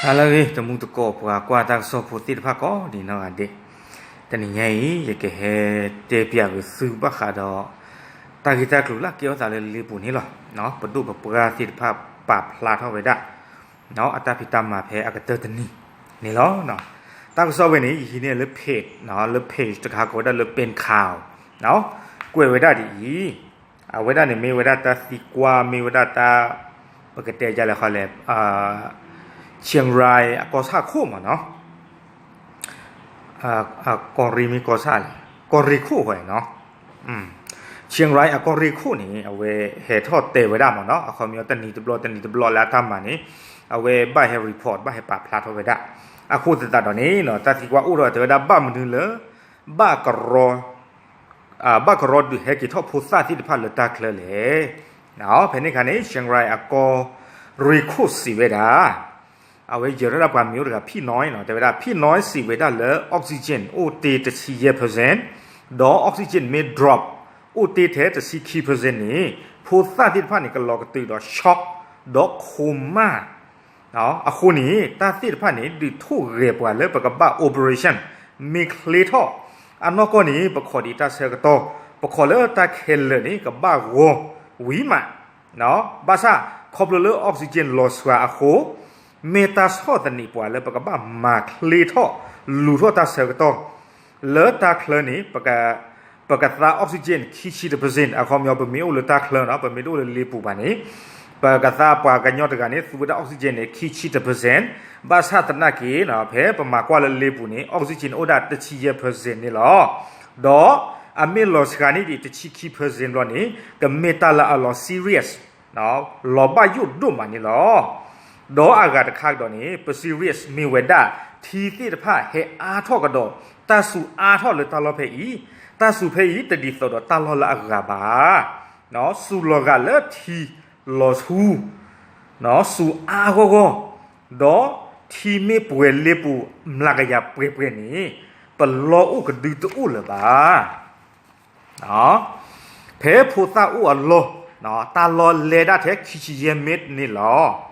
ဟါလၢအဂ့ၤ တမူတကိးပှၤကွၢ်တၢ်ကစီၣ်ဖိသ့ၣ်တဖၣ်ကိးဒံးနီၢ်ဂၤဒဲး, တနံၤညါအံၤ ယကဟဲတဲပျးက့ၤသုဘၣ်ဃးဒီး တၢ်ဂ့ၢ်တၢ်ကျိၤလၢကဲထီၣ်သးလၢလ့ပူၤန့ၣ်လီၤ. ပဒိၣ်ပပှၢ်သ့ၣ်တဖၣ်ပာ်ဖျါထီၣ်ဝဲဒၣ် အတၢ်ဖံးတၢ်မၤဖဲအကတၢၢ်တနံၤန့ၣ်လီၤ. တၢ်ကစီၣ်ဝဲန့ၣ် ယဟံးန့ၢ်လၢ page လၢ page တခါကိးဝဲဒၣ်လၢ ပ့ၣ်ခၢဝ် ကွဲးဝဲဒၣ်ဒ်အံၤ, အဝဲဒၣ်န့ၣ်မ့ၢ်ဝဲဒၣ်တၢ်သံကွၢ် မ့ၢ်ဝဲဒၣ်တၢ် ပကတဲဒ်လဲၣ်ဃီလဲၣ်, ချံၣ်ရၤအကီၢ်ဆၣ်ခိၣ်မ့ၢ်နီၤ, အကီၢ်ရ့ၣ်မ့ၢ်ကီၢ်ဆၣ်လဲၣ်, ကီၢ်ရ့ၣ်ခိၣ်ဝဲနီၤ, ချံၣ်ရၤအကီၢ်ရ့ၣ်ခိၣ်န့ၣ် အဝဲဟဲထီၣ်တဲဝဲဒၣ်မ့ၢ်နီၤ, အခီပညီတနံၤတဘျီ တနံၤတဘျီလၢအတၢ်မၤန့ၣ် အဝဲဘၣ်ဟဲ report ဘၣ်ဟဲပာ်ဖျါထီၣ်ဝဲဒၣ်, အဃိသတးဒီးန့ၣ် တၢ်သံကွၢ်အိၣ်ထီၣ်တဲဝဲဒၣ် ဘၣ်မနုၤလၢ ဘၣ်ကရီ ဘၣ်ကရီဒုးဟဲက့ၤထီၣ်ဖိသၣ်သ့ၣ်တဖၣ်လၢတၢ်ချၢလဲၣ်. ဖဲန့ၣ်အခါန့ၣ် ချံၣ်ရၤအကီၢ်ရ့ၣ်ခိၣ်စံးဝဲဒၣ်, အဝဲယဲၤထီၣ်ဒၣ်ပှၤမံၤအိၣ်တဂၤ ဖံၣ်နီၣ်နီၤ, တဲဝဲဒၣ် ဖံၣ်နီၣ်စံးဝဲဒၣ်လၢ oxygen အိၣ်တ့တဆံယဲၢ် percent, ဒီး oxygen မ့ၢ် drop အိၣ်တ့ထဲတဆံခံ percent န့ၣ် ဖိသၣ်သ့ၣ်တဖၣ်န့ၣ် ကလီၤကတုာ်ဒီး shock ဒီး coma အဃိန့ၣ် တၢ်သ့ၣ်တဖၣ်န့ၣ် ဒုးထိၣ်ဂဲၤပှၤလၢပကဘၣ် operation မ့ၢ်ချ့ထီၣ်, အနီၢ်ကီၢ်န့ၣ် ပခိးဒံးတၢ်ဆၢကတီၢ်, ပခိးလၢတၢ်ခဲလၢာ်န့ၣ် ကဘၣ်ဂီၤဝံၤမး, ဘၣ်ဆၣ် ခီဖျိလၢ oxygen လီၤစှၤအဃိ မ့ၢ်တၢ်ဆီၣ်သနံးပှၤလၢပကဘၣ်မၤချ့ထီၣ် လူၤထီၣ်တၢ်ဆၢကတီၢ် လၢတၢ်ချၢန့ၣ် ပကသါ oxygen ခံဆံတ percent အခီပညီ ပမ့ၢ်အိၣ်လၢတၢ်ချၢနီၤ, ပမ့ၢ်တအိၣ်လၢလ့ပူၤဘၣ်န့ၣ် ပကသါပှၤကညီတဂၤန့ၣ် သူဝဲဒၣ် oxygen န့ၣ် ခံဆံတ percent, ဘၣ်ဆၣ်သနာ်က့ ဖဲပမၤကွၢ်လၢလ့ပူၤန့ၣ် oxygen အိၣ်ဒၣ်တဆံယဲၢ် percent န့ၣ်လီၤ. ဒီးအမ့ၢ်လီၤစှၤန့ၢ်ဒံးတဆံခံ percent ဘျီန့ၣ် ကမ့ၢ်တၢ်လၢအလီၤ serious လီၤဘၣ်ယိၣ်ဒိၣ်မးန့ၣ်လီၤ. ဒီးအဂၤတခါကဒီးန့ၣ် ပ serious မ့ၢ်ဝဲဒၣ် ထံသ့ၣ်တဖၣ်ဟဲအါထီၣ်ကဒီး တၢ်စူၤအါထီၣ်လၢတၢ်လီၢ်ဖဲအံၤ, တၢ်စူၤဖဲအံၤတဒ်သိးဒီးတၢ်လီၢ်လၢအဂၤဘၣ်, စူၤလီၤဂာ်လၢထံလီၤဆူ စူၤအါဂီၢ်ဂီၢ်, ဒီးထံမ့ၢ်ပှဲၤလ့ပူၤ မျးကယၤပှဲၤပှဲၤန့ၣ် ပလီၢ်အိၣ်ကဒုတအိၣ်လၢၤဘၣ်. ဖဲဖိသၣ်အိၣ်အလီၢ် တၢ်လီၢ်လဲၤဒၣ်ထဲခံဆံယဲၢ် မ့ၢ်န့ၣ်လီၤ.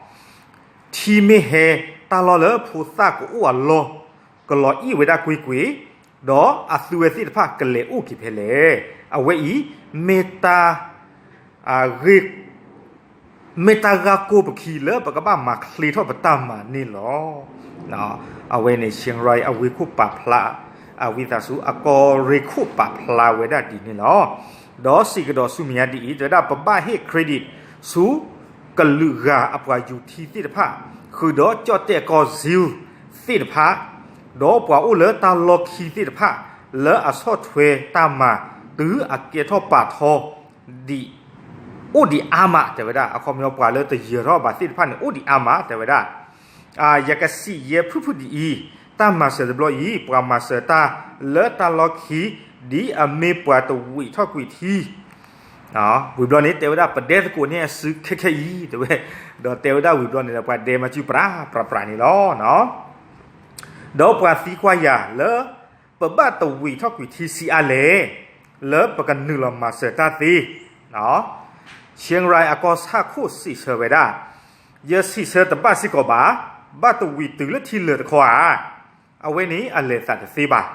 ထံမ့ၢ်ဟဲ တၢ်လီၢ်လၢဖိသၣ်ကအိၣ်အလီၢ် ကလီၤအံၣ်ဝဲဒၣ်ကွ့ၢ်ကွ့ၢ်, ဒီးအသုဝဲသ့ၣ်တဖၣ်ကလဲၤအိၣ်က့ၤဖဲလဲၣ်. အဝဲအံၤ မ့ၢ်တၢ် မ့ၢ်တၢ်ဂ့ၢ်ကိၢ်ပခံလၢပကဘၣ်မၤချ့ထီၣ်ပတၢ်မၤန့ၣ်လီၤ. အဝဲန့ၣ် ချံၣ်ရၤအဝ့ၢ်ခိၣ်ပာ်ဖျါ အဝံသးစူၤ အကီၢ်ရ့ၣ်ခိၣ်ပာ်ဖျါဝဲဒၣ်ဒ်န့ၣ်လီၤ. ဒီးစံးကဒီးဆူမဲာ်ညါဒ်အံၤ တဲဝဲဒၣ် ပဘၣ်ဟ့ၣ် credit ဆူကလုာ်ဂၤအပှၤယူၤထံသ့ၣ်တဖၣ် ဃုာ်ဒီးကၠီၣ်တဲၣ်ကီၢ် SEAL သ့ၣ်တဖၣ် ဒီးပှၤအိၣ်လၢတၢ်လီၢ်ခံသ့ၣ်တဖၣ် လၢအဆီၣ်ထွဲတၢ်မၤ တုၤအကဲထီၣ်ပာ်ထီ ဒံး အိၣ်ဒံးအါမး တဲဝဲဒၣ်. အခီပညီပှၤလၢတယၢၤထီၣ်ဘၣ်သ့ၣ်တဖၣ်န့ၣ် အိၣ်ဒံးအါမး တဲဝဲဒၣ်. ယကစံးယဲဖုၣ်ဖုၣ်ဒ်အံၤ, တၢ်မၤစၢၤတဘျီအံၤ ပှၤမၤစၢၤတၢ်လၢတၢ်လီၢ်ခံ ဒ်အမ့ၢ်ပှၤတဝံးထီၣ်ကွံာ်ထံ ဝံၤဘျီန့ၣ် တဲဝဲဒၣ် ပဒဲသကိးန့ၢ်အစုခဲခဲအံၤ တဲဝဲ, ဒီးတဲဝဲဒၣ်ဝံၤဘျီန့ၣ်ဒီး ပှၤဒဲမၤစုပြးပြးပြးန့ၣ်လီၤ. ဒီးပှၤသံကွၢ်ယၤလၢ ပဘၣ်တဝံးထီၣ်ကွံာ်ထံဆံးအါလဲၣ်, လၢပကနုာ်လီၤမၤစၢၤတၢ်သ့, ချံၣ်ရၤအကီၢ်ဆၣ်ခိၣ်စံးဆၢဝဲဒၣ်, ယစံးဆၢတဘၣ်စ့ၢ်ကီးဘၣ်, ဘၣ်တဝံးတုၤလၢထံလၢာ်တခီဧါ. အဝဲန့ၣ်အလဲၤသးတသ့ဘၣ်.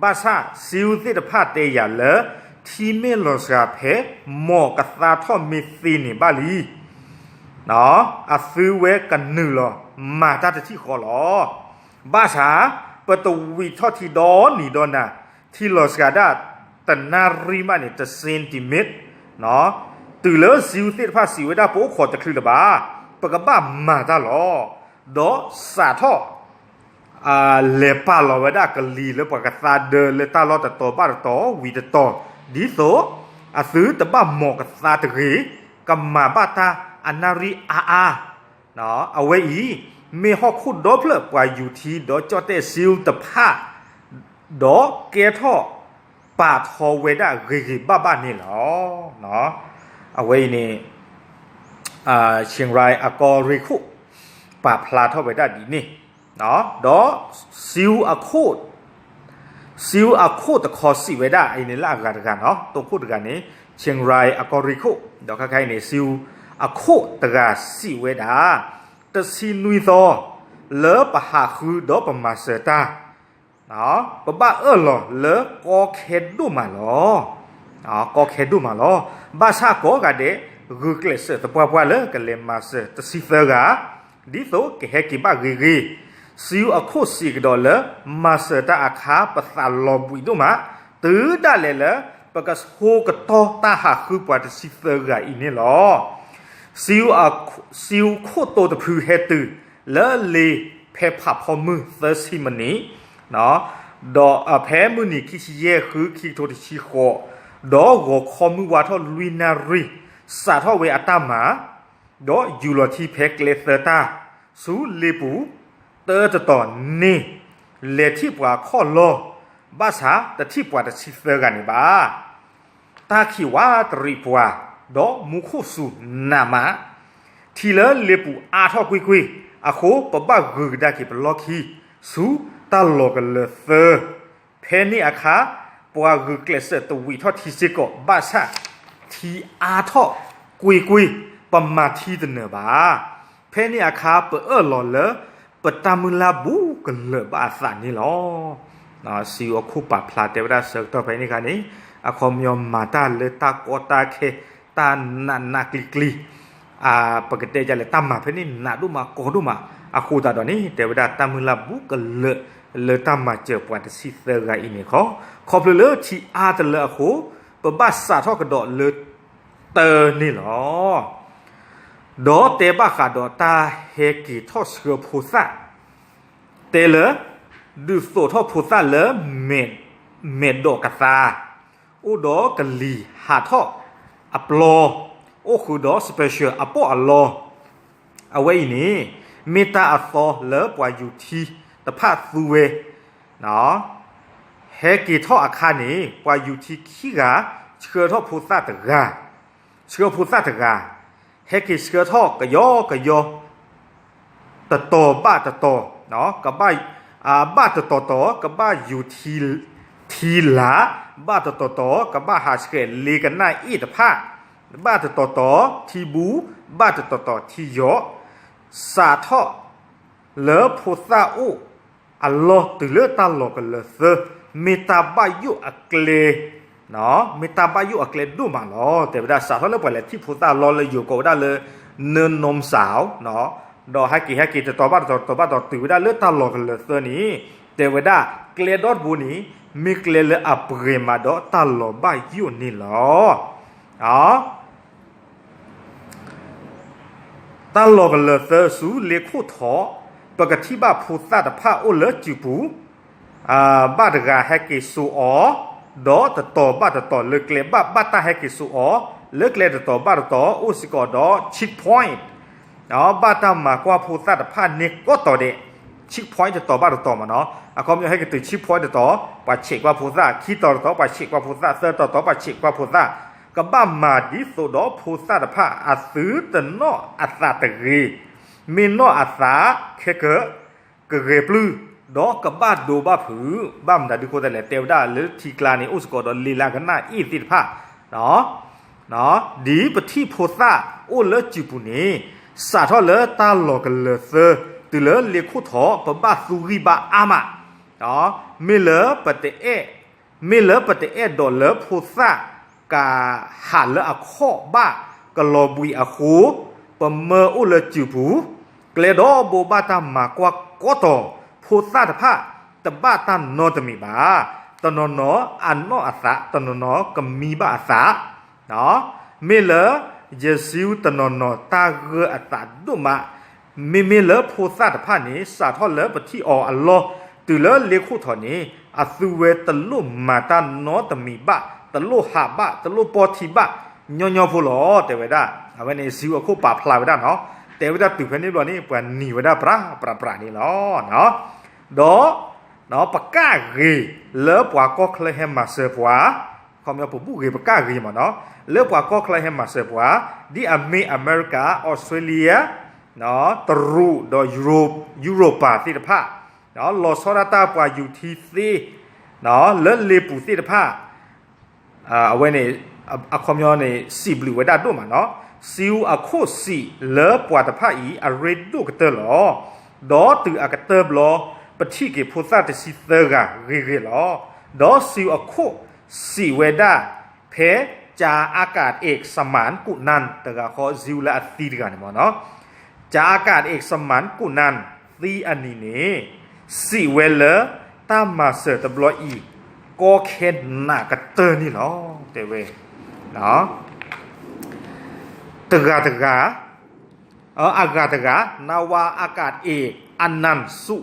ဘၣ်ဆၣ် SEAL သ့ၣ်တဖၣ်တဲယၤလၢ ထံမ့ၢ်လီၤစှၤဖဲ မိၢ်ကသါထီၣ်မ့ၢ်သ့န့ၣ်ဘၣ်လံ အသုဝဲကနုာ်လီၤမၤတၢ်တထံၣ်ဃီလီၤ. ဘၣ်ဆၣ် ပတဝံးထီၣ်ထံဒီနံၤဒီနၤ, ထံလီၤစှၤဒၣ်တနၣ်ရံၣ်မးန့ၣ် တ centimeter တုၤလၢ SEAL သ့ၣ်တဖၣ်စံးဝဲဒၣ် ပအိၣ်ခိးတချုးလၢၤဘၣ်, ပကဘၣ်မၤတၢ်လီၤ. ဒီးစးထီၣ် လဲၤပာ်လီၤဝဲဒၣ်ကလံၤလၢပှၤကသါဒၢလၢတၢ်လီၢ်တတီၤဘၣ်တတီၤဝံၤတတီၤ, ဒ်သိး အသုတဘၣ်မိၢ်ကသါတဂ့ၤ, ကမၤဘၣ်တၢ်အနၣ်ရံၣ်အါအါ အဝဲအံၤ မ့ၢ်ဟီၣ်ခိၣ်ဒီဖျၢၣ်ပှၤယူၤထံဒီးကၠီၣ်တဲၣ် SEAL တဖၣ် ဒီးကဲထီၣ်ပာ်ထီဝဲဒၣ်ဂ့ၤဂ့ၤဘၣ်ဘၣ်န့ၣ်လီၤ. အဝဲအံၤန့ၣ် ချံၣ်ရၤအကီၢ်ရ့ၣ်ခိၣ် ပာ်ဖျါထီၣ်ဝဲဒၣ်ဒ်န့ၣ်, ဒီး SEAL အခိၣ် SEAL အခိၣ်တခီစံးဝဲဒၣ် အံၤန့ၣ်လၢအဂၤတဂၤနီၤ, တိခိၣ်တဂၤန့ၣ် ချံၣ်ရၤအကီၢ်ရ့ၣ်ခိၣ်, ဒီးခဲခါအံၤန့ၣ် SEAL အခိၣ်တဂၤစံးဝဲဒၣ်, တဆံနွံသီ လၢပဟးဃုဒီးပမၤစၢၤတၢ် ပဘၣ်အၢၣ်လီၤလၢကီခဲဒိၣ်မးလီၤ. ကီခဲဒိၣ်မးလီၤ. ဘၣ်ဆၣ်ကိးဂၤဒဲး ဂုာ်ကျဲးစၢးသပှၢ်ပှၢ်လၢကလဲၤမၤစၢၤတဆံသၢဂၤ ဒ်သိးကဟဲက့ၤဘၣ်ဂ့ၤဂ့ၤ, စံယိၤအခိၣ်စံးကဒီးလၢ မၤစၢၤတၢ်အခါ ပသးလီၤဘှံးဒိၣ်မး, တုၤဒၣ်လဲာ်လၢ ပကဆိကတီၢ်တၢ်ဟးဃုပှၤတဆံသၢဂၤအံၤန့ၣ်လီၤ. စံယိၤ စံယိၤခိၣ်တိတဖုဟဲတုၤ လၢလ့ၤဖဲဖးဖီမုၢ်သၢဆံမံးနံး, ဒီးဖဲမုၢ်နံၤခံဆံယဲၢ် ဃုခံကထိတဆံဃိး, ဒီးဂီၤခီမုၢ်ဝါထီၣ်လွံၢ်နၣ်ရံၣ်, စးထီၣ်ဝဲအတၢ်မၤ ဒီးယူၤလီၤထံဖဲကျဲသၢတၢ် ဆူလ့ပူၤ တၢတတီၤန့ၣ် လဲၤထံၣ်ပှၤခီၣ်လီၢ်, ဘၣ်ဆၣ်တထံၣ်ပှၤတဆံသၢဂၤန့ၣ်ဘၣ်. တၢ်ခံးဝးတရံးပှၤ, ဒီးမူခိၣ်စူၤနးမး, ထံလၢလ့ပူၤအါထီၣ်ကွ့ၢ်ကွ့ၢ်, အဃိ ပဘၣ်ဂုာ်ကဒါက့ၤပလီၢ်ခံ ဆူတၢ်လီၤကလၢၤသၢ ဖဲန့ၣ်အခါ ပှၤဂုာ်ကျဲးစၢးတဝံးထီၣ်ထံစ့ၢ်ကီး ဘၣ်ဆၣ် ထံအါထီၣ်ကွ့ၢ်ကွ့ၢ် ပမၤထံတနၢၤဘၣ်. ဖဲန့ၣ်အခါ ပအၢၣ်လီၤလၢ ပတၢ်မုၢ်လၢ်ဘူးကလၢာ်ဘၣ်အသးန့ၣ်လီၤ. စံယိၤအခိၣ်ပာ်ဖျါတဲဝဲဒၣ်ဆၢကတီၢ်ဖဲန့ၣ်အခါန့ၣ် အခီပညီမၤတၢ်လၢတၢ်ကီတၢ်ခဲ တၢ်နးနးကျံၤကျံၤ ပကတဲဒ်လဲၣ် တၢ်မၤဖဲန့ၣ် နးဒိၣ်မးကီဒိၣ်မး အဃိသတးဒီးန့ၣ် တဲဝဲဒၣ်တၢ်မုၢ်လၢ်ဘူးကလၢာ်လၢတၢ်မၤစၢၤပှၤတဆံသၢဂၤအံၤန့ၣ်ခီ, ခီဖျိလၢထံအါတလၢအဃိ ပဘၣ်စးထီၣ်ကဒီးလၢတၢန့ၣ်လီၤ. ဒီးတဲဘၣ်ဃးဒီးတၢ်ဟဲက့ၤထီၣ်ဆှၢဖိသၣ် တဲလၢ ဒုးသိးထီၣ်ဖိသၣ်လၢ မဲာ်ဒိးကသါ အိၣ်ဒီးကလံၤဟးထီၣ်အပျီ, အိၣ်ဃုာ်ဒီး special အပီၣ်အလီ, အဝဲအံၤန့ၣ် မ့ၢ်တၢ်အသီလၢပှၤယူၤထံတဖၣ်သူဝဲ, ဟဲက့ၤထီၣ်အခါန့ၣ် ပှၤယူၤထံခံဂၤ ဆှၢထီၣ်ဖိသၣ်တဂၤ, ဆှၢဖိသၣ်တဂၤ, ဟဲက့ၤဆှၢထီၣ်ကယီကယီ တတီၤဘၣ်တတီၤ, ကဘၣ်, ဘၣ်တတီၤတီၤ ကဘၣ်ယူၤထံလး, ဘၣ်တတီၤတီၤ ကဘၣ်ဟးဆှဲးလ့ကနၣ်အ့ၣ်တဖၣ်, ဘၣ်တတီၤတီၤထံဘူး, ဘၣ်တတီၤတီၤထံယီၤ, စးထီၣ်လၢဖိသၣ်အိၣ်အလီၢ်တုၤလၢတၢ်လီၤကလၢၤသၢ, မ့ၢ်တၢ်ဘၣ်ယိၣ်အကျဲ မ့ၢ်တၢ်ဘၣ်ယိၣ်အကျဲဒိၣ်မးလီၤ. တဲဝဲဒၣ်စးထီၣ်လၢပှၤလဲၤထံၣ်ဖိသၣ်လီၢ်လၢယိၤကိးဝဲဒၣ်လၢ နၢနီၢ်စၢ်, ဒီးဟဲက့ၤဟဲက့ၤတတီၤဘၣ်တတီၤ တတီၤဘၣ်တတီၤ တုၤဝဲဒၣ်လၢတၢ်လီၤကလၢၤသၢန့ၣ် တဲဝဲဒၣ်ကျဲဒီတဘိန့ၣ် မ့ၢ်ကျဲလၢအပှဲၤမးဒီးတၢ်လီၤဘၣ်ယိၣ်န့ၣ်လီၤ. တၢ်လီၤကလၢၤသၢဆူလ့ခိၣ်ထီၣ် ပကထံၣ်ဘၣ်ဖိသၣ်တဖၣ်အိၣ်လၢစုပူၤ ဘၣ်တဂၤဟဲက့ၤစိာ်အီၤ, ဒီးတတီၤဘၣ်တတီၤလၢကျဲ ဘၣ်ဘၣ်တၢ်ဟဲက့ၤစိာ်အီၤ လၢကျဲတတီၤဘၣ်တတီၤ အိၣ်စ့ၢ်ကီးဒီး checkpoint ဘၣ်တၢ်မၤကွၢ်ဖိသၣ်တဖၣ်န့ၣ်ကိးတီၤဒဲး, checkpoint တတီၤဘၣ်တတီၤမးနီၤ, အခီပညီဟဲက့ၤတုၤ checkpoint တတီၤ ပှၤဆဲးကွၢ်ဖိသၣ်, ခံတီၤတတီၤ ပှၤဆဲးကွၢ်ဖိသၣ်, သၢတီၤတတီၤ ပှၤဆဲးကွၢ်ဖိသၣ်, ကဘၣ်မၤဒ်သိးဒီးဖိသၣ်တဖၣ်အသုတနီၣ်အသးတဂ့ၤ, မ့ၢ်နီၣ်အသး ခဲကၢ ကဂဲၤပျုၢ်, ဒီးကဘၣ်ဒိဘၣ်ဖုး, ဘၣ်မတၤဒုးအဃိသတးလဲၣ် တဲဝဲဒၣ်လၢထံကျါန့ၣ် အိၣ်စ့ၢ်ကီးဒီးလ့လၢကနၣ်အ့ၣ်သ့ၣ်တဖၣ် ဒ်ပထံၣ်ဖိသၣ်အိၣ်လၢစုပူၤန့ၣ် စးထီၣ်လၢတၢ်လီၤကလၢၤသၢ တုၤလၢလ့ခိၣ်ထီၣ် ပဘၣ်သူဂံၢ်ဘါအါမး, မ့ၢ်လၢပတအဲၣ်, မ့ၢ်လၢပတအဲၣ်ဒိးလၢဖိသၣ်ကဟးလၢအခီၣ်ဘၣ်ကလီၤဘှံးအဃိ, ပမၢအိၣ်လၢစုပူၤ, ကျဲဒီဘိဘၣ်တၢ်မၤကွၢ်ကိးတီၤ, ဖိသၣ်တဖၣ်တဘၣ်တၢ်နီတမံၤဘၣ်, တနီၤနီၤအနီၣ်အသး, တနီၤနီၤကမံဘၣ်အသး မ့ၢ်လၢယစံတနီၤနီၤတၢ်ဂၢၢ်အသးဒိၣ်မး, မ့မ့ၢ်လၢဖိသၣ်တဖၣ်န့ၣ် စးထီၣ်လၢပထံၣ်အီၤအလီၢ် တုၤလၢလ့ခိၣ်ထီၣ်န့ၣ် အသုဝဲတလိၣ်မၤတၢ်နီတမံၤဘၣ်, တလိၣ်ဟးဘၣ်, တလိၣ်ပီၢ်ထံဘၣ်, ညီညီဖိလီၤ တဲဝဲဒၣ်. အဝဲန့ၣ်စံအခိၣ်ပာ်ဖျါဝဲဒၣ်နီၤ, တဲဝဲဒၣ်တုၤဖဲန့ၣ်ဘျီန့ၣ် ပှၤနံၤဝဲဒၣ်ပြးပြးန့ၣ်လီၤ. ဒီး ပကၣ်ဂ့ၤလၢပှၤကီၢ်ချၢဟဲမၤစၢၤပှၤ, ခီပညီပဘူၣ်ဂ့ၤပကၣ်ဂ့ၤမးနီၤ, လၢပှၤကီၢ်ချၢဟဲမၤစၢၤပှၤ, ဒ်အမ့ၢ်အမဲရကၤ, အီစထြ့လယါ, တရူး, ဒီးယူရပၤသ့ၣ်တဖၣ်, လီၤဆီဒၣ်တၢ်ပှၤယူၤထံသ့, လၢလ့ပူၤသ့ၣ်တဖၣ် အဝဲန့ၣ် အခီပညီန့ၣ် စံးဘျုးဝဲဒၣ်ဒိၣ်မးနီၤ. စံအခိၣ်စံးလၢပှၤတဖၣ်အံၤ အရ့ဒိၣ်ကတၢၢ်လီၤ. ဒီးတုၤအကတၢၢ်ဘျီ ပထံၣ်က့ၤဖိသၣ်တဆံသၢဂၤဂ့ၤဂ့ၤလီၤ. ဒီးစံးအခိၣ်စံးဝဲဒၣ်, ဖဲ ကၠၤအကးအ့းစမၢၣ်ကိၣ်နၢၣ် တဂၤဃီ စံးဝဲလၢအသံတဂၤန့ၣ်မ့ၢ်နီၤ, ကၠၤအကးအ့းစမၢၣ်ကိၣ်နၢၣ် သံအနံၤန့ၣ် စံးဝဲလၢတၢ်မၤစၢၤတဘျီအံၤ ကီခဲနးကတၢၢ်န့ၣ်လီၤ. တဲဝဲ တဂၤတဂၤ အဂၤတဂၤ နဝၤအကးအ့း အနၣ်စူ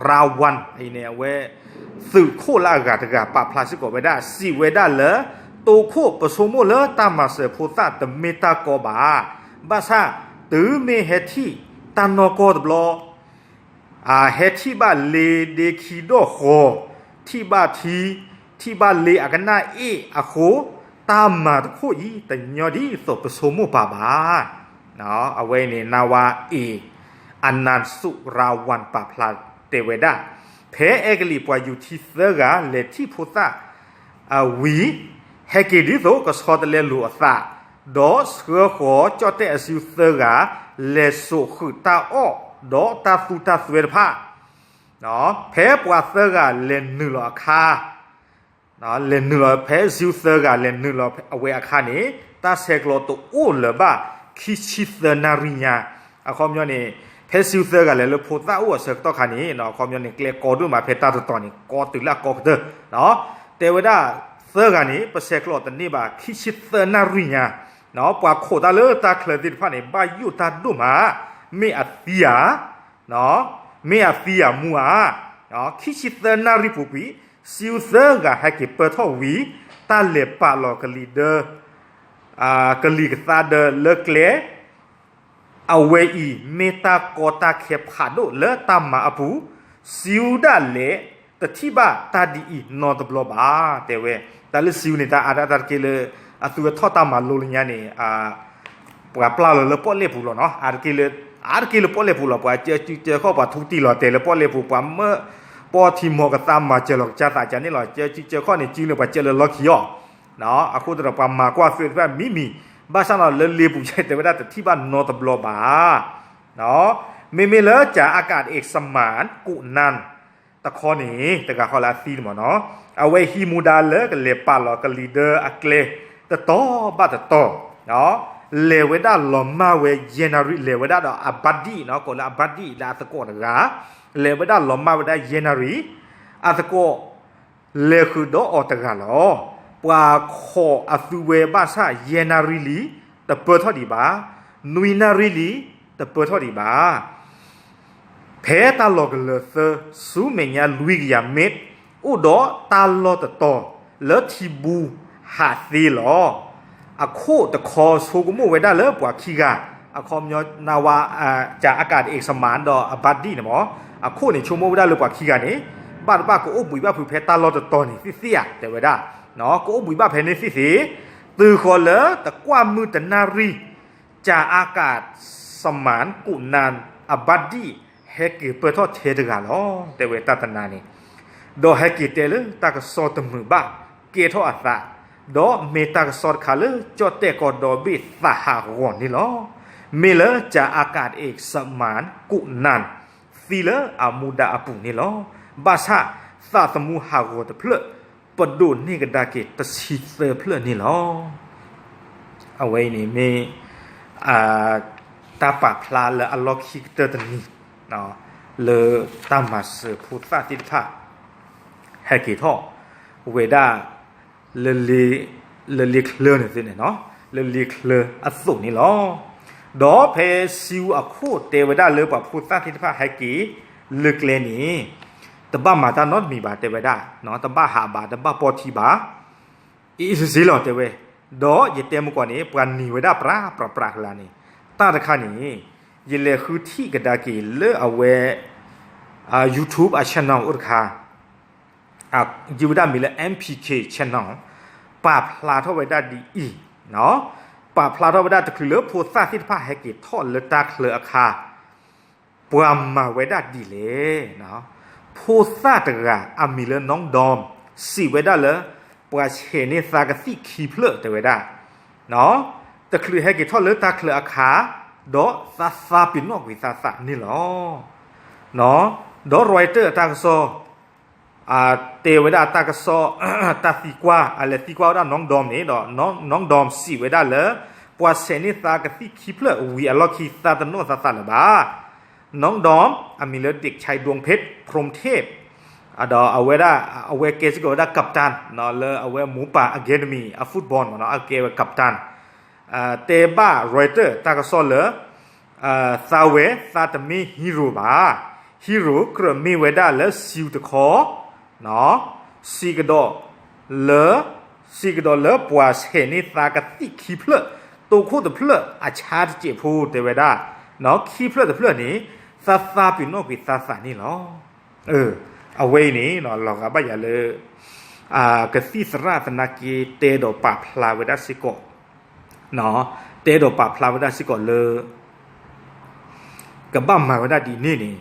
ရၤဝၣ် အံၤန့ၣ် အဝဲ သုးခိၣ်လၢအဂၤတဂၤ ပာ်ဖျါစ့ၢ်ကီးဝဲဒၣ် စံးဝဲဒၣ်လၢ တိခိၣ်ပဆိကမိၣ်လၢတၢ်မၤစၢၤဖိသၣ်တမ့ၢ်တၢ်ကီဘၣ်. ဘၣ်ဆၣ် တုၤမ့ၢ်ဟဲထံၣ်တၢ်နီၢ်ကီၢ်တဘျီ အဟဲထံၣ်ဘၣ်လ့ဒ့ခံဒီၣ်ဃီ, ထံၣ်ဘၣ်ထံ, ထံၣ်ဘၣ်လ့အကနၣ်အ့ၣ်အဃိ, တၢ်မၤတခိၣ်အံၤ တညီဒ်သိးပဆိကမိၣ်ပာ်ဘၣ်. အဝဲအံၤန့ၣ် နဝၤအ့း အနၣ်စူရၤဝၣ် ပာ်ဖျါတဲဝဲဒၣ်, ဖဲအဲကလံးပှၤယူၤထံသၢဂၤ လဲၤထံၣ်ဖိသၣ် အဝံၤ ဟဲက့ၤဒ်သိးကဆီတလဲလိာ်အသး, ဒီးဆှၢဃီၤကၠီၣ်တဲၣ်အစုသၢဂၤ လဲၤစိာ်ဃုာ်တၢ်အီၣ် ဒီးတၢ်သူတၢ်သွဲတဖၣ်, ဖဲပှၤသၢဂၤလဲၤနုာ်လီၤအခါ, လဲၤနုာ်လီၤ ဖဲစုသၢဂၤလဲၤနုာ်လီၤအဝဲအခါန့ၣ် တၢ်ဆဲးကျိးတအိၣ်လၢၤဘၣ် ခံဆံသၢနၣ်ရံၣ်ညါ, အခီပညီန့ၣ် ဖဲစုသၢဂၤလဲၤလၢဖိသၣ်အိၣ်အဆၢကတီၢ်ခါန့ၣ် အခီပညီန့ၣ် ကျဲကီဒိၣ်မး ဖဲတၢ်တတီၤန့ၣ် ကီတုၤလၢအကီကတၢၢ်, တဲဝဲဒၣ်သၢဂၤန့ၣ် ပဆဲးကျိးတန့ၢ်ဘၣ် ခံဆံသၢနၣ်ရံၣ်ညါ, ပှၤခိးတၢ်လၢတၢ်ချၢသ့ၣ်တဖၣ်န့ၣ် ဘၣ်ယိၣ်တၢ်ဒိၣ်မး, မ့ၢ်အသံဧါ မ့ၢ်အသံဧါမူဧါ, ခံဆံသၢနၣ်ရံၣ်ပူၤကွံာ် စုသၢဂၤဟဲက့ၤပၢၢ်ထီၣ်ဝံၤ တၢ်လဲၤပာ်လီၤကလံၤဒၢ ကလံၤကသါဒၢလၢကျဲ, အဝဲအံၤ မ့ၢ်တၢ်ကီတၢ်ခဲဖးဒိၣ်လၢတၢ်မၤအပူၤ, စုဒၣ်လဲာ် တထံၣ်ဘၣ်တၢ်ဒ်အံၤနီတဘျီဘၣ် တဲဝဲ, တၢ်လၢစုန့ၣ် တၢ်အါဒၣ်တၢ်တက့ၢ်လၢ အသုဝဲထီၣ်တၢ်မၤလိလၢညါန့ၣ် ပှၤပျၢ်လီၤလၢပီၣ်လဲၣ်ပူၤလီၤနီၤ, အါတက့ၢ်လၢပီၣ်လဲၣ်ပူၤလီၤ, ပှၤကၢစုကၢခီၣ် ပှၤထူတံၢ်လီၤတဲာ်လၢပီၣ်လဲၣ်ပူၤ, ပှၤမၢပီၣ်ထံမီၤကသါ မၤစၢၤလီၤကစၢ်သးကန့ၣ်လီၤ, ကၢစုကၢခီၣ်န့ၣ် စုန့ၣ် ပှၤကၢလၢလီၢ်ခံအီၤ, အဃိသတးဒီး ပှၤမၤကွၢ်သွဲၣ်တဖၣ်မံမံၤ, ဘၣ်ဆၣ်နီၤလၢလ့ပူၤယဲတဲဝဲဒၣ် တထံၣ်ဘၣ်နီတဘျီဘၣ် မ့မ့ၢ်လၢကၠၤအကးအ့းစမၢၣ်ကိးနၢၣ် တခီန့ၣ် တဂၤဃီလၢအသံန့ၣ်မ့ၢ်နီၤ, အဝဲဟံးမူဒါလၢကလဲၤပာ်လီၤကလံၤဒၢအကျဲ တတီၤဘၣ်တတီၤ, လဲၤဝဲဒၣ်လီၤမၢ်ဝဲယဲၢ်နၣ်ရံၣ်, လဲၤဝဲဒၣ်ဒီးအဘၣ်ဒံၣ်နီၤ, ကိးလၢအဘၣ်ဒံၣ်လၢအသကိးတဂၤ, လဲၤဝဲဒၣ်လီၤမၢ်ဝဲဒၣ်ယဲၢ်နၣ်ရံၣ်, အသကိး လဲၤဃုာ်ဒီးအီၤတဂၤလီၤ. ပှၤခိးအသုဝဲဘၣ်ဆၣ်ယဲၢ်နၣ်ရံၣ်လံ တပၢၢ်ထီၣ်ဒံးဘၣ်, နွံနၣ်ရံၣ်လံ တပၢၢ်ထီၣ်ဒံးဘၣ်. ဖဲတၢ်လီၢ်ကလၢၤသၢ ဆူမဲာ်ညါလွံၢ်ကယၤမ့ၢ် အိၣ်ဒီးတၢ်လီၢ်တတီၤလၢထံဘူဟးသ့လီၤ. အခိၣ်တခီဆိကမိၣ်ဝဲဒၣ်လၢပှၤခံဂၤ, အခီပညီနဝၤ ကၠၤအကးအ့းစမၢၣ်ဒီးအဘၣ်ဒံၣ်န့ၣ်မ့ၢ်, အခိၣ်န့ၣ်ဆိကမိၣ်ဝဲဒၣ်လၢပှၤခံဂၤန့ၣ် ဘၣ်တဘၣ်ကအိၣ်ဘှံးဘၣ်ဖုးဖဲတၢ်လီၢ်တတီၤန့ၣ်သ့ၣ်သ့ၣ်ဧါ တဲဝဲဒၣ်, ကအိၣ်ဘှံးဘၣ်ဖဲန့ၣ်သ့ၣ်သ့ၣ်, တုၤဃီၤလၢတကွၢ်မုၢ်တနၣ်ရံၣ် ကၠၤအကးစမၢၣ်ကိးနၢၣ် အဘၣ်ဒံၣ်ဟဲက့ၤပၢၢ်ထီၣ်ထဲတဂၤလီၤ. တဲဝဲတၢ်တနၤန့ၣ်, ဒီးဟဲက့ၤတဲလၢတၢ်ကစီၣ်တမုာ်ဘၣ် ကဲထီၣ်အသး, ဒီးမ့ၢ်တၢ်ကစီၣ်တခါလၢကၠီၣ်တဲၣ်ကီၢ်ဒီဘ့ၣ်သးဟးဂီၤန့ၣ်လီၤ. မ့ၢ်လၢကၠၤအကးအ့းစမၢၣ်ကိးနၢၣ် သံလၢအမူဒါအပူၤန့ၣ်လီၤ. ဘၣ်ဆၣ်သးသမူဟးဂီၤတဖျၢၣ် ပဒိးန့ၢ်ကဒါက့ၤတဆံသၢဖျၢၣ်န့ၣ်လီၤ. အဝဲအံၤန့ၣ်မ့ၢ် တၢ်ပာ်ဖျါလၢအလီၢ်ခံကတၢၢ်တနံၤ လၢတၢ်မၤစၢၤဖိသၣ်သ့ၣ်တဖၣ် ဟဲက့ၤထီၣ်ဝဲဒၣ် လၢလ့ချၢန့ၣ်သ့ၣ်န့ၣ်, လၢလ့ချၢအသိးန့ၣ်လီၤ. ဒီးဖဲစံအခိၣ်တဲဝဲဒၣ်လၢပှၤဖိသၣ်သ့ၣ်တဖၣ်ဟဲက့ၤလၢကျဲန့ၣ် တဘၣ်မၤတၢ်နီတမံၤဘၣ်တဲဝဲဒၣ်, တဘၣ်ဟးဘၣ် တဘၣ်ပီၢ်ထံဘၣ် အ့ၣ်စ့လီၤတဲဝဲ, ဒီးယတဲမုၢ်ကီၢ်န့ၣ် ပှၤနံၤဝဲဒၣ်ပြးပြးပြးကလာ်န့ၣ်, တၢ်တခါန့ၣ် ယလဲၤဃုထံၣ်ကဒါက့ၤလၢအဝဲ YouTube အ channel အိၣ်တခါ, ယုၢ်ဝဲဒၣ်မံၤလၢ MPK channel ပာ်ဖျါထီၣ်ဝဲဒၣ်ဒ်အံၤ, ပာ်ဖျါထီၣ်ဝဲဒၣ်တချုးလၢဖိသၣ်သ့ၣ်တဖၣ်ဟဲက့ၤထီၣ်လၢတၢ်ချၢအခါ ပှၤမၤဝဲဒၣ်ဒ်လဲၣ်. ဖိသၣ်တဂၤအမံၤလၢ နီၢ်ဒီမ် စံးဝဲဒၣ်လၢ ပှၤဆဲးန့ၢ်သးကသံၣ်ခံဖျၢၣ်တဲဝဲဒၣ်, တချုးဟဲက့ၤထီၣ်လၢတၢ်ချၢအခါ, ဒီးသးသးပ့ၤနီၣ်ကွံာ်သးသးန့ၣ်လီၤ. ဒီး Reuters အတၢ်ကစီၣ် တဲဝဲဒၣ်တၢ်ကစီၣ် တၢ်သံကွၢ် အလဲၤသံကွၢ်ဝဲဒၣ် Nongdom န့ၣ်ဒီး Nongdom စံးဝဲဒၣ်လၢ ပှၤဆဲးန့ၢ်သးကသံၣ်ခံဖျၢၣ်ဝံၤအလီၢ်ခံ သးတနီၣ်သးသးလၢၤဘၣ်. Nongdom အမံၤလၢ เด็กชายดวงเพชร พรหมเทพ ဒီးအဝဲဒၣ် အဝဲကဲစ့ၢ်ကီးဝဲဒၣ် captain လၢအဝဲ Mopa's Academy အ football မ့ၢ်နီၤ အကဲဝဲ captain တဲဘၣ် Reuters တၢ်ကစီၣ်လၢ သးဝဲသးတမ့ၢ် hero ဘၣ်. Hero ကြၢးမ့ၢ်ဝဲဒၣ်လၢ SEAL တခီ စံးကဒီးလၢ စံးကဒီးလၢပှၤဆဲးန့ၢ်သးကသံၣ်ခံဖျၢၣ် တိခိၣ်တဖျၢၣ်အဆါတစဲးဖိတဲဝဲဒၣ် ခံဖျၢၣ်တဖျၢၣ်န့ၣ် သးသးပ့ၤနီၣ်ကွံာ်သးသးန့ၣ်လီၤ. အဝဲအံၤန့ၣ် လီၤဂာ်ဘၣ်ယၤလၢ ကသံၣ်သရၣ်သနာ်က့ တဲဒီးပာ်ဖျါဝဲဒၣ်စ့ၢ်ကီး တဲဒီးပာ်ဖျါဝဲဒၣ်စ့ၢ်ကီးလၢ ကဘၣ်မၤဝဲဒၣ်ဒ်န့ၣ်န့ၣ်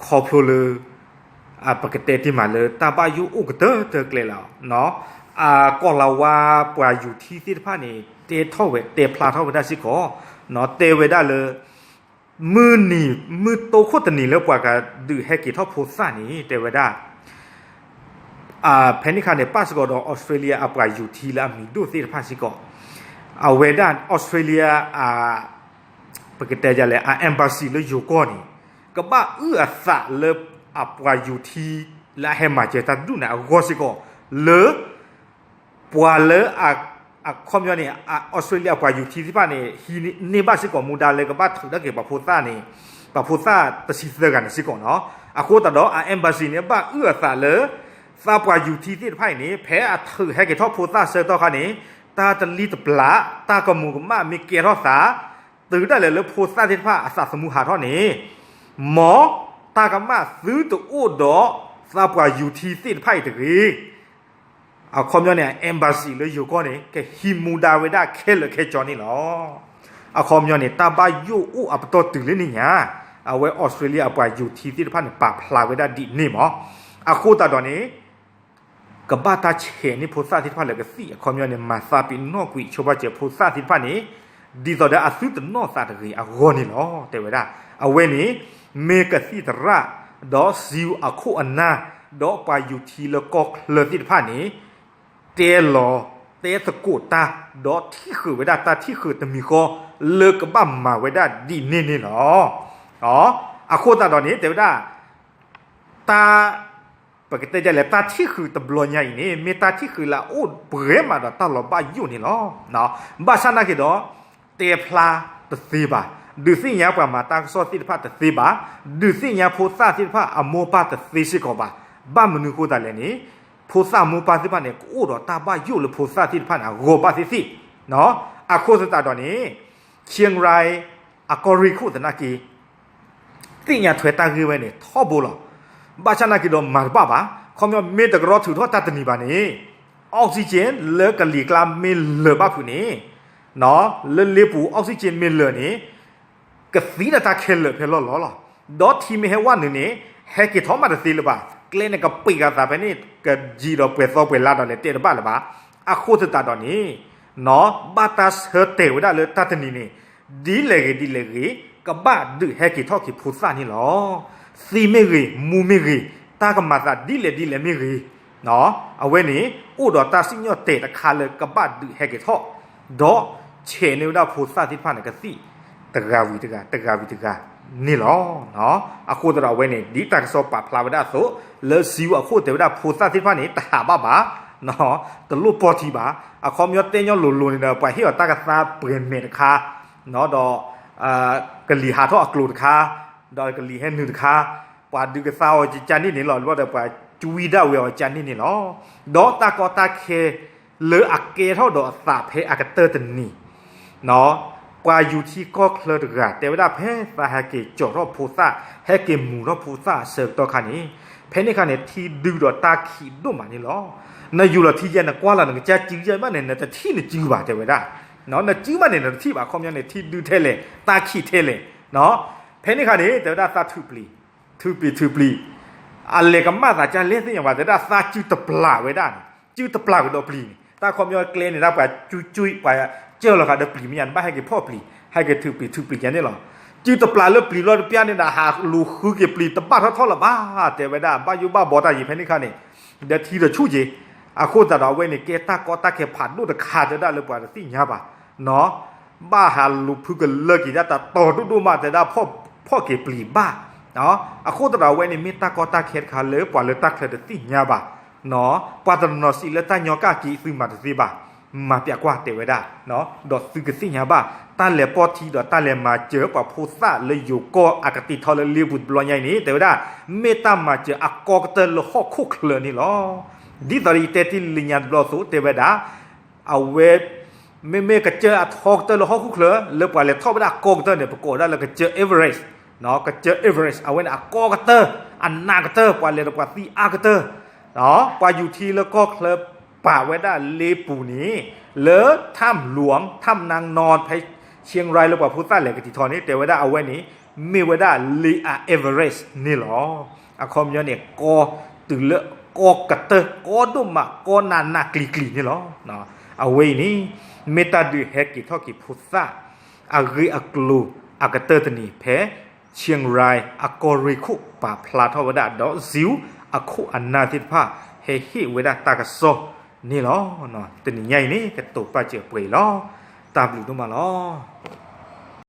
ခီဖျိလၢ ပကတဲတ့ၢ်မးလၢတၢ်ဘၣ်ယိၣ်အိၣ်ကတၢၢ်တၢၢ်ကျဲလီၤ. အကီၢ်လၤဝါပှၤယူၤထံသ့ၣ်တဖၣ်န့ၣ် တဲထီၣ်ဝဲ တဲဖျါထီၣ်ဝဲဒၣ်စ့ၢ်ကီး တဲဝဲဒၣ်လၢ မုၢ်နံၤ မုၢ်တိခိၣ်တနံၤလၢပှၤကဒုးဟဲက့ၤထီၣ်ဖိသၣ်န့ၣ် တဲဝဲဒၣ် ဖဲန့ၣ်အခါန့ၣ် ပၣ်စ့ၢ်ကီးဒီး Australia အပှၤယူၤထံလၢအမံၤဒိၣ်သ့ၣ်တဖၣ်စ့ၢ်ကီး အဝဲဒၣ် Australia အ ပကတဲဒ်လဲၣ် အ embassy လၢယိၤကီၢ်န့ၣ် ကဘၣ်အုၣ်အသးလၢအပှၤယူၤထံလၢအဟဲမၤစၢၤတၢ်တဒူၣ်န့ၣ်အဂီၢ်စ့ၢ်ကီး လၢ ပှၤလၢ အခီပညီန့ၣ် Australia အပှၤယူၤထံသ့ၣ်တဖၣ်န့ၣ် ဟံးန့ၢ်ဘၣ်စ့ၢ်ကီးမူဒါလၢကဘၣ်ထုးထီၣ်က့ၤပှၤဖိသၣ်န့ၣ် ပှၤဖိသၣ်တဆံသၢဂၤန့ၣ်စ့ၢ်ကီးနီၤ. အဃိသတးဒီး အ embassy န့ၣ် ဘၣ်အုၣ်အသးလၢ သးပှၤယူၤထံသ့ၣ်တဖၣ်အံၤန့ၣ် ဖဲအထုးဟဲက့ၤထီၣ်ဖိသၣ်ဆၢကတီၢ်ခါန့ၣ် တၢ်တလံတပျး တၢ်ကမူၤကမၣ်မ့ၢ်ကဲထီၣ်သး တုၤဒၣ်လဲာ်လၢဖိသၣ်သ့ၣ်တဖၣ်အသးသမူဟးထီၣ်န့ၣ် မ်တၢ်ကမၣ်သုတအိၣ်ဒီးသးပှၤယူၤထံသ့ၣ်တဖၣ်အံၤတဂ့ၤ. အခီပညီန့ၣ် embassy လၢယိၤကီၢ်န့ၣ် ကဟံးမူဒါဝဲဒၣ်ခဲလၢာ်ခဲဆ့န့ၣ်လီၤ. အခီပညီန့ၣ် တၢ်ဘၣ်ယိၣ်အိၣ်အပတီၢ်တုၤလၢန့ၣ်ညါ အဝဲ Australia အပှၤယူၤထံသ့ၣ်တဖၣ်န့ၣ် ပာ်ဖျါဝဲဒၣ်ဒ်န့ၣ်မး. အဃိသတးဒီးန့ၣ် ကဘၣ်တၢ်ဆဲးန့ၢ်ဖိသၣ်သ့ၣ်တဖၣ်လၢကသံၣ် အခီပညီန့ၣ် မၤသးပ့ၤနီၣ်ကွံာ်ဆိပာ်စၢၤဖိသၣ်သ့ၣ်တဖၣ်န့ၣ် ဒ်သိးဒီးအသုတနီၣ်သးတဂ့ၤအဂီၢ်န့ၣ်လီၤ တဲဝဲဒၣ်. အဝဲန့ၣ် မ့ၢ်ကသံၣ်သရၣ် ဒီး SEAL အခိၣ်အနၢ် ဒီးပှၤယူၤထံလၢကီၢ်ချၢသ့ၣ်တဖၣ်န့ၣ် တဲလီၤ တဲသကိးတၢ် ဒီးထံၣ်ဃုာ်ဝဲဒၣ်တၢ်ထံၣ်ဃုာ်တမံၤဃီ လၢကဘၣ်မၤဝဲဒၣ်ဒ်န့ၣ်န့ၣ်လီၤ. အဃိသတးဒီးန့ၣ် တဲဝဲဒၣ် တၢ် ပကတဲဒ်လဲၣ် တၢ်ထံၣ်ဃုာ်တဘျီညါအံၤန့ၣ် မ့ၢ်တၢ်ထံၣ်ဃုာ်လၢအအိၣ်ပှဲၤမးဒီးတၢ်လီၤဘၣ်ယိၣ်န့ၣ်လီၤ. ဘၣ်ဆၣ်နာ်က့ၤဒီး တဲဖျါတသ့ဘၣ်, ဒုးသ့ၣ်ညါပှၤမၤတၢ်ကစီၣ်သ့ၣ်တဖၣ်တသ့ဘၣ်, ဒုးသ့ၣ်ညါဖိသၣ်သ့ၣ်တဖၣ်အမိၢ်ပၢ်တသ့စ့ၢ်ကီးဘၣ်. ဘၣ်မနုၤဃိသတးလဲၣ်န့ၣ် ဖိသၣ်မိၢ်ပၢ်သ့ၣ်တဖၣ်န့ၣ် ကအိၣ်ဒီးတၢ်ဘၣ်ယိၣ်လၢဖိသၣ်သ့ၣ်တဖၣ်န့ၣ် အဂီၢ်ဘၣ်သ့ၣ်သ့ၣ်. အဃိသတးဒီးန့ၣ် Chiang Rai အကီၢ်ရ့ၣ်ခိၣ်သနာ်က့ သ့ၣ်ညါထွဲတၢ်ဂ့ၢ်ဝဲန့ၣ် ထီဘိလီၤ. ဘၣ်ဆၣ်နာ်က့ၤဒီးမၤတဘၣ်ဘၣ်. ခီပညီမ့ၢ်တကရီထုးထီၣ်တၢ်တနံၤဘၣ်န့ၣ် oxygen လၢကလံၤကျါမ့ၢ်လၢာ်ဘၣ်ဖုးန့ၣ် လၢလ့ပူၤ oxygen မ့ၢ်လၢာ်န့ၣ် ကသံဒၣ်တၢ်ခဲလၢာ်ဖဲလီၢ်လီၤလီၤ. ဒီးထံမ့ၢ်ဟဲဝဲနုာ်န့ၣ် ဟဲက့ၤထီၣ်မးတသ့လၢၤဘၣ်. ကျဲန့ၣ်ကပံာ်ဃာ်သးဖဲန့ၣ် ကယံာ်ဒီးပှဲၤသီပှဲၤလါဒီးလဲၤတဲတဘၣ်လၢၤဘၣ်. အဃိသတးဒီးန့ၣ် ဘၣ်တၢ်ဆၢတဲာ်ဝဲဒၣ်လၢတၢ်တနံၤန့ၣ် ဒ်လဲၣ်ဂ့ၤဒ်လဲၣ်ဂ့ၤ ကဘၣ်ဒုးဟဲက့ၤထီၣ်က့ၤဖိသၣ်န့ၣ်လီၤ. သံမ့ၢ်ဂ့ၤ မူမ့ၢ်ဂ့ၤ တၢ်ကမၤသးဒ်လဲၣ်ဒ်လဲၣ်မ့ၢ်ဂ့ၤ အဝဲန့ၣ် အိၣ်ဒီးတၢ်စံၣ်ညီၣ်တဲာ်တခါလၢကဘၣ်ဒုးဟဲက့ၤထီၣ် ဒီးဆဲးန့ၢ်ဝဲဒၣ်ဖိသၣ်သ့ၣ်တဖၣ်န့ၣ် ကသံၣ်တဂၤဝံၤတဂၤ တဂၤဝံၤတဂၤန့ၣ်လီၤ. အဃိသတးဒီးအဝဲန့ၣ် ဒ်တၢ်ကစီၣ်ပာ်ဖျါဝဲဒၣ်အသိး လၢ SEAL အခိၣ်တဲဝဲဒၣ်ဖိသၣ်သ့ၣ်တဖၣ်န့ၣ် တဟးဘၣ်ဘၣ် တလိၣ်ပီၢ်ထံဘၣ်. အခီပညီတဲညီလိၤလိၤန့ၣ်ဒီး ပှၤဟ့ၣ်အီၤတၢ်ကသါပှဲၤမဲာ်တခါ ဒီး ကလံၤဟးထီၣ်အကျိၤတခါ ဒီးကလံၤဟဲနုာ်တခါ ပှၤဒုးကသါအီၤကကန့ၣ်န့ၣ်လီၤ. လၢဒီးပှၤကွံဒၣ်ဝဲအီၤကကန့ၣ်န့ၣ်လီၤ. ဒီးတၢ်ကီတၢ်ခဲ လၢအကဲထီၣ်ဒီးအသးဖဲအကတၢၢ်တနံၤ ပှၤယူၤထံကီၢ်ချၢတဂၤ တဲဝဲဒၣ်ဖဲသးဟဲက့ၤကၠီၤထီၣ်ဖိသၣ် ဟဲက့ၤမူၤထီၣ်ဖိသၣ်အဆၢကတီၢ်ခါန့ၣ် ဖဲန့ၣ်ခါန့ၣ် ထံဒုဒီးတၢ်ခံးဒိၣ်မးန့ၣ်လီၤ. နယူၤလီၤထံယဲ နကွၢ်လီၤ နကစၢ်စုယဲဘၣ်န့ၣ် နတထံၣ်နစုဘၣ် တဲဝဲဒၣ်. နစုဘၣ်န့ၣ် နတထံၣ်ဘၣ် အခီပညီန့ၣ် ထံဒုထဲလဲၣ် တၢ်ခံးထဲလဲၣ်. ဖဲန့ၣ်ခါန့ၣ် တဲဝဲဒၣ်သးထုးပျံၤ ထုးပျံၤ ထုးပျံၤ အလဲၤကမၣ်သးကၢ်လဲၣ်သ့ၣ်ညါဘၣ် တဲဝဲဒၣ်သးစုတပျၢ်ဝဲဒၣ်န့ၣ် စုတပျၢ်ကဒီးပျံၤန့ၣ် တၢ်ခီပညီကျဲန့ၣ် ဒၣ်ပှၤကၠူကၠူ ပှၤကၢၢ်လီၤဃာ်ဒီးပျံၤမ့ၢ်ညါ နဘၣ်ဟဲက့ၤဖီၣ်ပျံၤ ဟဲက့ၤထုးပျံၤ ထုးပျံၤယဲန့ၣ်လီၤ. စုတပျၢ်လၢပျံၤလီၤတပျၢ်န့ၣ်ဒီး ဟးလူၤဃုက့ၤပျံၤတဘၣ်ထီၣ်ထီၣ်လၢၤဘၣ်, တဲဝဲဒၣ် ဘၣ်ယိၣ်ဘၣ်ဘီတၢ်ယံၤဖဲန့ၣ်ခါန့ၣ် ဒီးထံဒီးဆူၣ်က့ၤ, အဃိသတးဒီးအဝဲန့ၣ် ကဲတၢ်ကီတၢ်ခဲဖးဒိၣ်တခါ တဲဝဲဒၣ်လၢပှၤတသ့ၣ်ညါဘၣ်, ဘၣ်ဟးလူၤဖုကလၢက့ၤဒၣ်တတီၤဒိၣ်ဒိၣ်မး တဲဝဲဒၣ် ဖီၣ်က့ၤပျံၤဘၣ်, အဃိသတးဒီးအဝဲန့ၣ်မ့ၢ်တၢ်ကီတၢ်ခဲတခါလၢပှၤလၢတၢ်ချၢတသ့ၣ်ညါဘၣ် ပှၤတနီၤစံးလၢတၢ်ညီကၣ်က့ၤသုမၤတသ့ဘၣ်, မၤပျးကွၢ်တဲဝဲဒၣ်, ဒီးသုကသ့ၣ်ညါဘၣ် တၢ်လဲၤပီၢ်ထံဒီးတၢ်လဲၤမၤစၢၤပှၤဖိသၣ်လၢယိၤကီၢ်အကတံာ်ထီလၢလ့ပူၤတဘျီညါအံၤန့ၣ် တဲဝဲဒၣ် မ့ၢ်တၢ်မၤစၢၤအကီကတၢၢ်လၢဟီၣ်ခိၣ်ချၢန့ၣ်လီၤ. ဒ်သိးယတဲတ့ၢ်လၢညါတဘျီအသိး တဲဝဲဒၣ် အဝဲ မ့မ့ၢ်ကစၢၢ်အထီကတၢၢ်လၢဟီၣ်ခိၣ်ချၢ လၢပှၤလဲၤထီၣ်ဝဲဒၣ်အကီကတၢၢ်န့ၣ် ပကိးဝဲဒၣ်လၢကစၢၢ် Everest, ကစၢၢ် Everest အဝဲန့ၣ်အကီကတၢၢ် အနးကတၢၢ် ပှၤလဲၤဒီးပှၤသံအါကတၢၢ်, ပှၤယူၤထံလၢကီၢ်ချၢပာ်ဝဲဒၣ်လ့ပူၤန့ၣ် လၢ ถ้ำหลวง ถ้ำนางนอน ဖဲ เชียงราย လၢပှၤဖိသၣ်လဲၤကတံာ်ထီန့ၣ် တဲဝဲဒၣ်အဝဲန့ၣ် မ့ၢ်ဝဲဒၣ်လ့အ Everest န့ၣ်လီၤ. အခီပညီန့ၣ် ကီ တုၤလၢကီကတၢၢ် ကီဒိၣ်မး ကီနးနးကျံၤကျံၤန့ၣ်လီၤ. အဝဲအံၤန့ၣ် မ့ၢ်တၢ်ဒုးဟဲက့ၤထီၣ်က့ၤဖိသၣ် အဂ့ၢ်အကျိၤအကတၢၢ်တနံၤဖဲ เชียงราย အကီၢ်ရ့ၣ်ခိၣ်ပာ်ဖျါထီၣ်ဝဲဒၣ် ဒီး Zoo အခိၣ်အနၢ်သ့ၣ်တဖၣ် ဟဲဟ့ၣ်ဝဲဒၣ်တၢ်ကစီၣ်န့ၣ်လီၤ. တနံၤညါအံၤန့ၣ် ကတိၤပာ်စၢၤပှဲၤအံၤလီၤ. တၢ်ဘျုးဒိၣ်မးလီၤ.